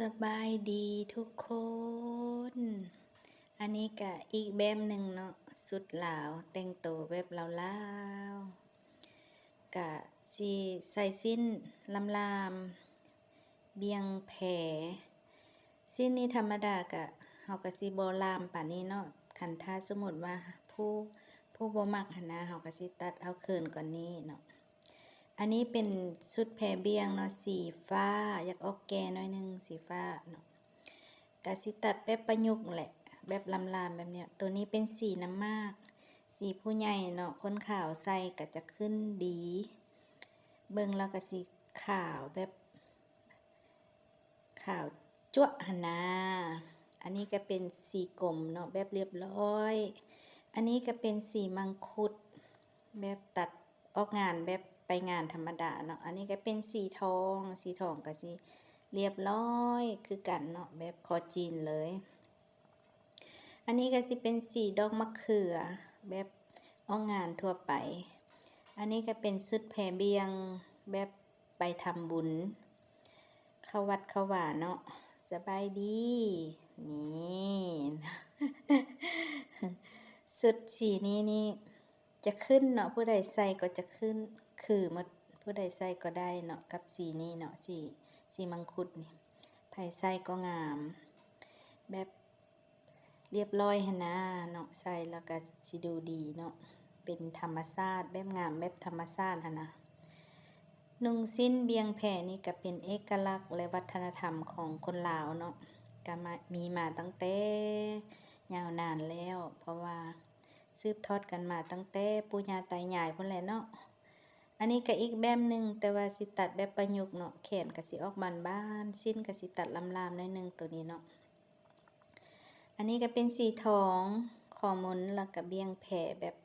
ສະບາຍດີທຸກຄົນ. ອັນນີ້ກະອີກແບບໜຶ່ງເນາະ, ຊຸດລາວ, ແຕ່ງໂຕແບບລາວໆ. ກະຊິໃສ່ສິ້ນລາມໆ, ບ່ຽງແພ. ສິ້ນນີ້ທຳມະດາກະ ເຮົາກະຊິບໍ່ລາມປານນີ້ເນາະ. ຄັນຖ້າສົມມຸດວ່າຜູ້ ຜູ້ບໍ່ມັກຫັ້ນນະ, ເຮົາກະຊິຕັດເອົາເຂີນກວ່ານີ້ເນາະ. ອັນນີ້ເປັນຊຸດແພບ່ຽງເນາະ, ສີຟ້າ, ຢາກອອກແກ່ໜ້ອຍໜຶ່ງ, ສີຟ້າເນາະ. ກະຊິຕັດແບບປະຍຸກແຫຼະ, ແບບລາມໆແບບເນີ້ຍ. ໂຕນີ້ເປັນສີນ້ຳໝາກ, ສີຜູ້ໃຫຍ່ເນາະ, ຄົນຂາວໃສ່ກະຈະຂຶ້ນດີ. ເບິ່ງແລ້ວກະຊິຂາວແບບ ຂາວຈັ້ວຫັ້ນນາ. ອັນນີ້ກະເປັນສີກົມເນາະ, ແບບລຽບລ້ອຍ. ອັນນີ້ກະເປັນສີມັງຄຸດ, ແບບຕັດອອກງານແບບໄປງານທຳມະດາເນາະ. ອັນນີ້ກະເປັນສີທອງ, ສີທອງກະຊິລຽບລ້ອຍຄືກັນເນາະ, ແບບຄໍຈີນເລີຍ. ອັນນີ້ກະຊິເປັນສີດອກມະເຂືອ, ແບບອອກງານທົ່ວໄປ. ອັນນີ້ກະເປັນຊຸດແພບ່ຽງ ແບບໄປທຳບຸນ ເຂົ້າວັດເຂົ້າວາເນາະ. ສະບາຍດີ. ນີ້ ຊຸດສີນີ້ນີ້ຈະຂຶ້ນເນາະ, ຜູ້ໃດໃສ່ກໍຈະຂຶ້ນ ຄືໝົດ, ຜູ້ໃດໃສ່ກໍໄດ້ເນາະ ກັບສີນີ້ເນາະ, ສີ ສີມັງຄຸດນີ້ ໃຜໃສ່ກໍງາມ ແບບ ລຽບລ້ອຍຫັ້ນນາເນາະ, ໃສ່ແລ້ວກະຊິດູດີເນາະ, ເປັນທຳມະຊາດ, ແບບງາມແບບທຳມະຊາດຫັ້ນນະ. ນຸ່ງສິ້ນບ່ຽງແພນີ້ກະເປັນເອກະລັກ ແລະ ວັດທະນະທຳຂອງຄົນລາວເນາະ, ກະມາ ມີມາຕັ້ງແຕ່ຍາວນານແລ້ວ, ເພາະວ່າສືບທອດກັນມາຕັ້ງແຕ່ປູ່ຍ່າຕາຍາຍພຸ້ນແຫຼະເນາະ. ອັນນີ້ກະອີກແບບໜຶ່ງ, ແຕ່ວ່າຊິຕັດແບບປະຍຸກເນາະ, ແຂນກະຊິອອກບານໆ, ສິ້ນກະຊິຕັດລາມໆໜ້ອຍໜຶ່ງ ໂຕນີ້ເນາະ. ອັນນີ້ກະເປັນສີທອງ ຂໍ້ມົນ ແລ້ວກະບ່ຽງແພແບບ